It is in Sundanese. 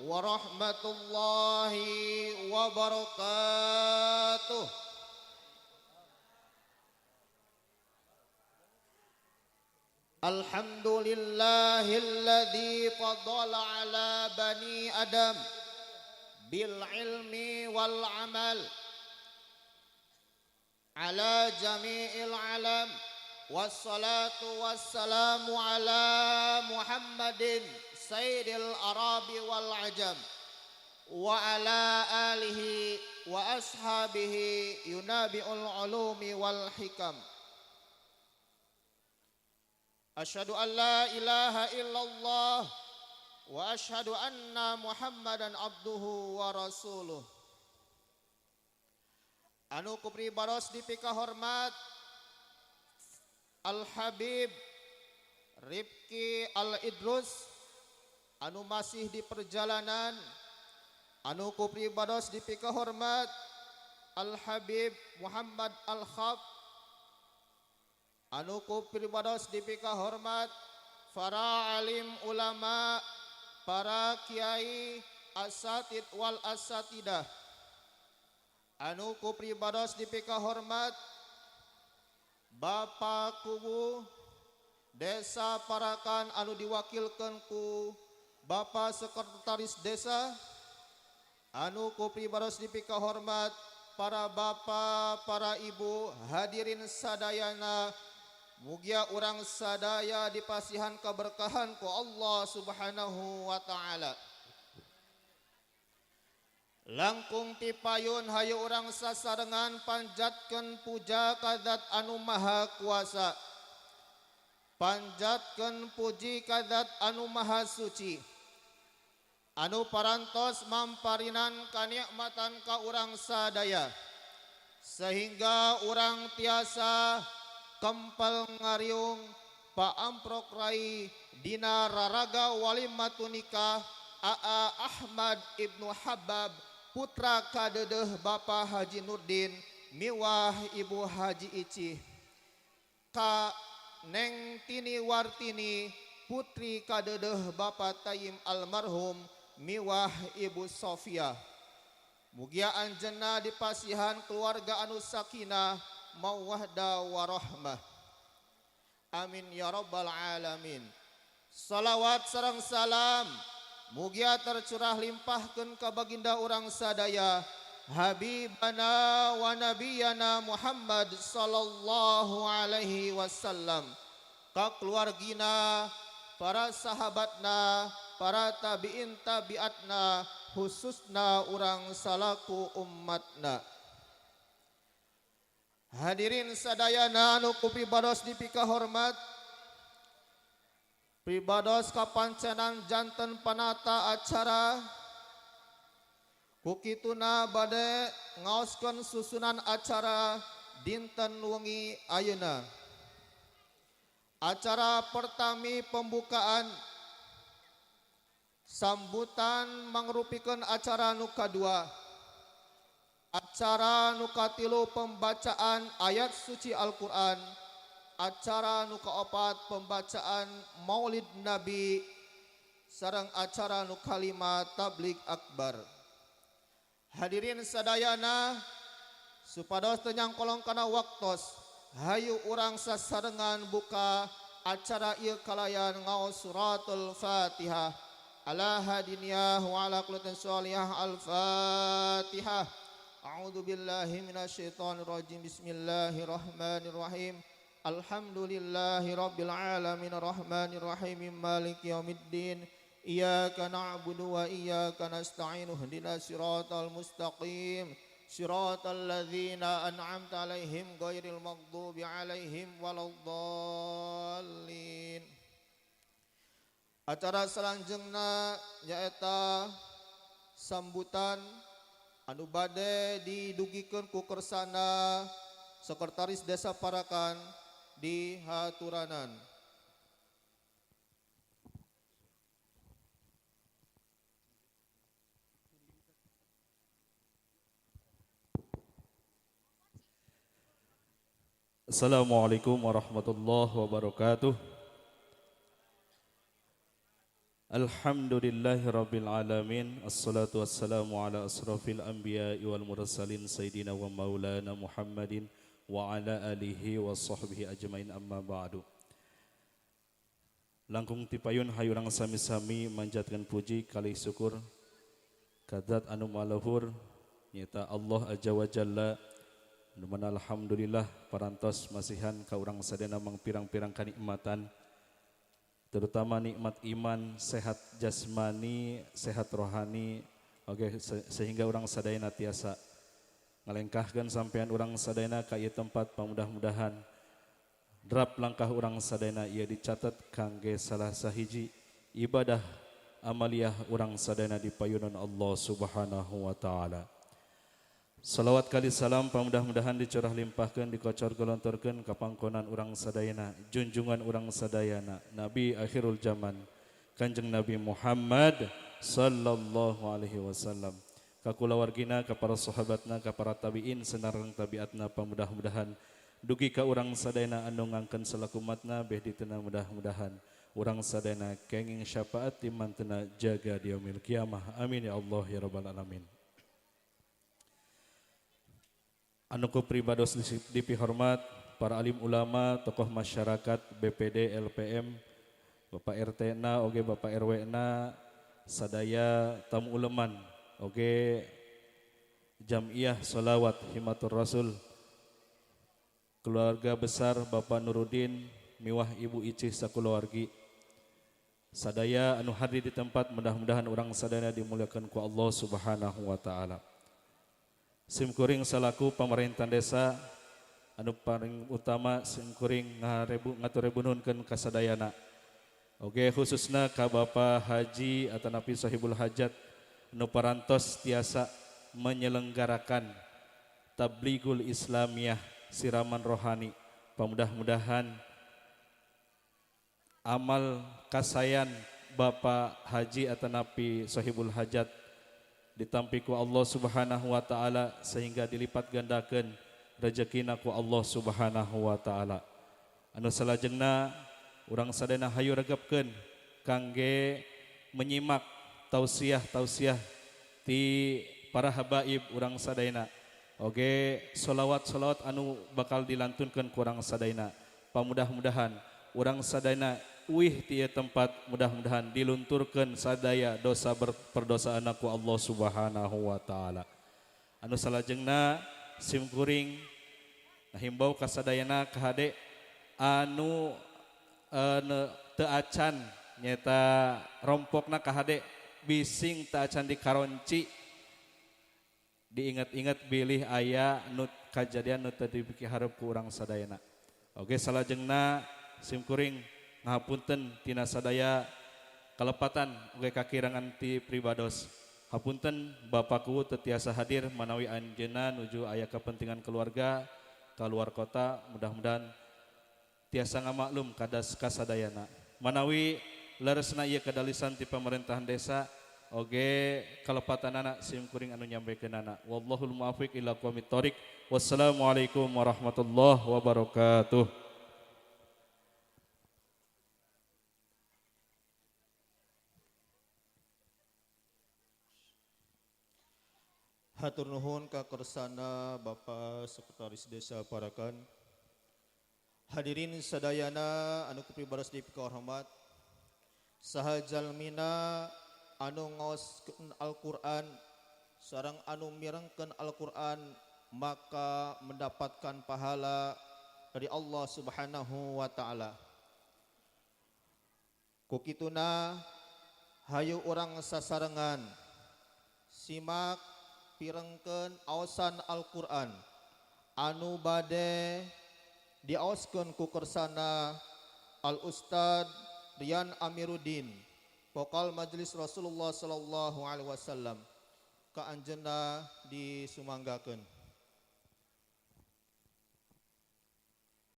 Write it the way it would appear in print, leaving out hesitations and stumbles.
warahmatullahi wabarakatuh. Alhamdulillahilladzi faddala ala bani Adam bil ilmi wal amal ala jami'il alam, wassalatu wassalamu ala Muhammadin sayyidil arabi wal ajam wa ala alihi wa ashabihi yunabi'ul ulumi wal hikam. Asyhadu an la ilaha illallah wa asyhadu anna Muhammadan abduhu wa rasuluh. Anu kupribaros dipikahormat Al Habib Rifki Al Idrus anu masih di perjalanan. Anu kupribados dipikahormat Al Habib Muhammad Al Khaf. Anu kupribados dipikahormat para alim ulama, para kiai, asatid wal asatidah. Anu kupribados dipikahormat Bapak Kuwu Desa Parakan anu diwakilkan ku Bapak Sekretaris Desa. Anu kupribados dipikahormat para bapak, para ibu, hadirin sadayana, mugia urang sadaya dipasihan keberkahan ku Allah Subhanahu wa ta'ala. Langkung tipayun hayu urang sasarengan panjatkeun puja ka Zat anu maha kuasa, panjatkeun puji ka Zat anu maha suci, anu parantos mamparinan kanikmatan ka urang sadaya sehingga urang tiasa kempel ngariung paamprok rai dina raraga walimatun nikah Aa Ahmad Ibnu Habab putra kadedeh Bapak Haji Nurdin miwah Ibu Haji Icih ka Neng Tini Wartini putri kadedeh Bapak Tayyim almarhum miwah Ibu Sofia. Mugia anjeunna dipasihan keluarga anu sakinah mawaddah warahmah. Amin ya rabbal alamin. Salawat sareng salam mugia tercurah limpahkeun ka baginda urang sadaya Habibana wa nabiyana Muhammad sallallahu alaihi wasallam, ka keluargina, para sahabatna, para tabiin tabiatna, khususna urang salaku ummatna. Hadirin sadayana anu kupribados dipikahormat, pribados kapancenan janten panata acara kukituna bade ngaoskeun susunan acara dinten wengi ayeuna. Acara pertami pembukaan, sambutan mangrupikeun acara nu kadua, acara nu katilu pembacaan ayat suci Al-Qur'an, acara nu kaopat pembacaan Maulid Nabi, sareng acara nu kalima tabligh akbar. Hadirin sadayana supados teu nyangkolong kana waktos, hayu urang sasarengan buka acara ieu kalayan ngaos suratul Fatihah. Ala hadiniyah wa ala qulatin sholihah. Al-Fatihah. A'udzu billahi minasyaitonir rajim. Bismillahirrahmanirrahim. Alhamdulillahi rabbil alamin arrahmanir rahim maliki yaumiddin. Iyyaka na'budu wa iyyaka nasta'in ihdinas siratal mustaqim siratal ladzina an'amta 'alaihim ghairil maghdubi 'alaihim waladdallin. Acara salanjeungna nyaeta sambutan anu bade didugikeun ku kersana Sekretaris Desa Parakan di haturanan. Assalamualaikum warahmatullahi wabarakatuh. Alhamdulillahi rabbil alamin. Assalatu wassalamu ala asrafil anbiya'i wal mursalin sayyidina wa maulana Muhammadin wa ala alihi wa sahbihi ajmain, amma ba'du. Langkung tipayun hayurang sami-sami manjatkan puji kali syukur kadzat anu maluhur nyata Allah azza wa jalla, anu mana alhamdulillah parantos masihan ka urang sadayana mangpirang-pirang kanikmatan, terutama nikmat iman, sehat jasmani, sehat rohani, oke, sehingga orang sadayana tiasa ngalengkahkeun sampean urang sadayana ka ieu tempat. Pamudah-mudahan drap langkah urang sadayana ieu dicatat kangge salah sahiji ibadah amaliyah urang sadayana di payunan Allah Subhanahu wa taala. Salawat kali salam pamudah-mudahan dicurah limpahkeun, dikocor gelontorkeun ka pangkonan urang sadayana, junjungan urang sadayana, Nabi akhirul zaman, Kanjeng Nabi Muhammad sallallahu alaihi wasallam, ka kulawargina, ka para sahabatna, ka para tabiin senareng tabiatna, pamudah-mudahan dugi ka urang sadayana anu ngangkeun salaku umatna beh ditena, mudah-mudahan urang sadayana kenging syafaat di mantena jaga di yaumil kiamah. Amin ya Allah ya rabbal alamin. Anu ku pribados dipihormat para alim ulama, tokoh masyarakat, BPD, LPM, Bapak RT na, oge Bapak RW na, sadaya tamu uleman, oge Jamiyah Solawat Himatur Rasul, keluarga besar Bapak Nurudin, miwah Ibu Icih sakulawargi, sadaya anu hadir di tempat, mudah-mudahan urang sadaya dimuliakan ku Allah Subhanahu wa taala. Simkuring salaku pemerintahan desa anu paling utama simkuring ngarebu ngaturebunuhunkeun kasadayana. Oge khususna ka Bapak Haji atanapi Sahibul Hajat anu parantos tiasa menyelenggarakan Tablighul Islamiyah siraman rohani. Pamudah-mudahan amal kasayan Bapak Haji atanapi Sahibul Hajat ditampi ku Allah Subhanahu wa taala sehingga dilipat gandakeun rezekina ku Allah Subhanahu wa taala. Anu salajengna urang sadayana hayu regepkeun kangge menyimak tausiah-tausiah ti para habaib urang sadayana. Oge solawat-solawat anu bakal dilantunkeun ku urang sadayana. Pamudah-mudahan urang sadayana uih ti ieu tempat mudah-mudahan dilunturkeun sadaya dosa perdosaan ku Allah Subhanahu wa taala. Anu salajengna simkuring himbau kasadayana kahade anu teu acan nyeta rompokna kahade bising teu acan dikaronci, diingat-ingat bilih aya nu kajadian nu teu dipihareup ku urang sadayana. Oke salajengna simkuring ngapunten tina sadaya kalepatan oge kakirangan ti pribados. Hapunten bapakku teu tiasa hadir manawi anjeunna nuju aya kepentingan keluarga keluar kota, mudah-mudahan tiasa ngamaklum kadas kasadayana. Manawi leresna ieu kadalisan ti pemerintahan desa oge kalepatanana simkuring anu nyampekeunana. Wallahul muwaffiq ila aqwamit thoriq. Wassalamualaikum warahmatullahi wabarakatuh. Hatur nuhun ka kersana Bapak Sekretaris Desa Parakan. Hadirin sadayana anu ku pribados dipikahormat, saha jalmina anu ngaoskeun Al-Qur'an sareng anu mirengkeun Al-Qur'an maka mendapatkan pahala dari Allah Subhanahu wa taala. Ku kituna hayu urang sasarengan simak pirengkeun aosan Al-Qur'an anu bade diaoskeun ku kersana Al Ustad Rian Amiruddin, Pokal Majelis Rasulullah sallallahu alaihi wasallam, ka anjeunna disumanggakeun.